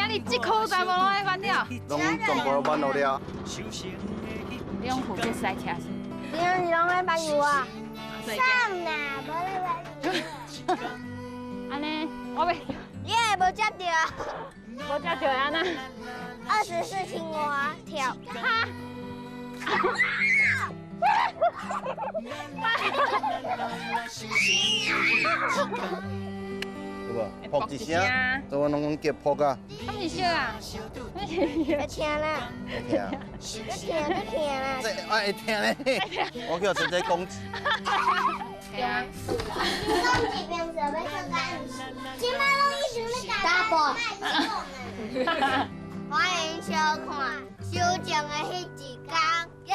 今日這箍全部攏愛挽了。攏全部挽落了。你用負責賽車是？平常時攏咧挽牛啊。三啦，無咧挽牛。按呢，我欲。你也無接著。無接著按怎？24青蛙跳。哈？有無？噗一聲，這我攏講叫噗啊。敢是燒啊？會疼啦。會疼。會疼，會疼啦。這啊會疼咧，我叫姐姐講。對啊。講一遍就欲做干事，這擺攏已經咧打波。歡迎收看《修正的彼一工》，耶！